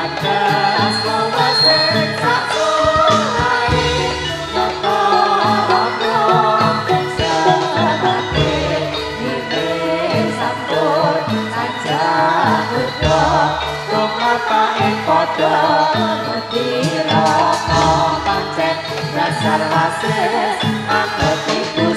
Kandas wasis sak sulae tata rama sejati ine sampun sanjang uda tumrapake padha ngerti raka pancen dasar wasis anut ibu.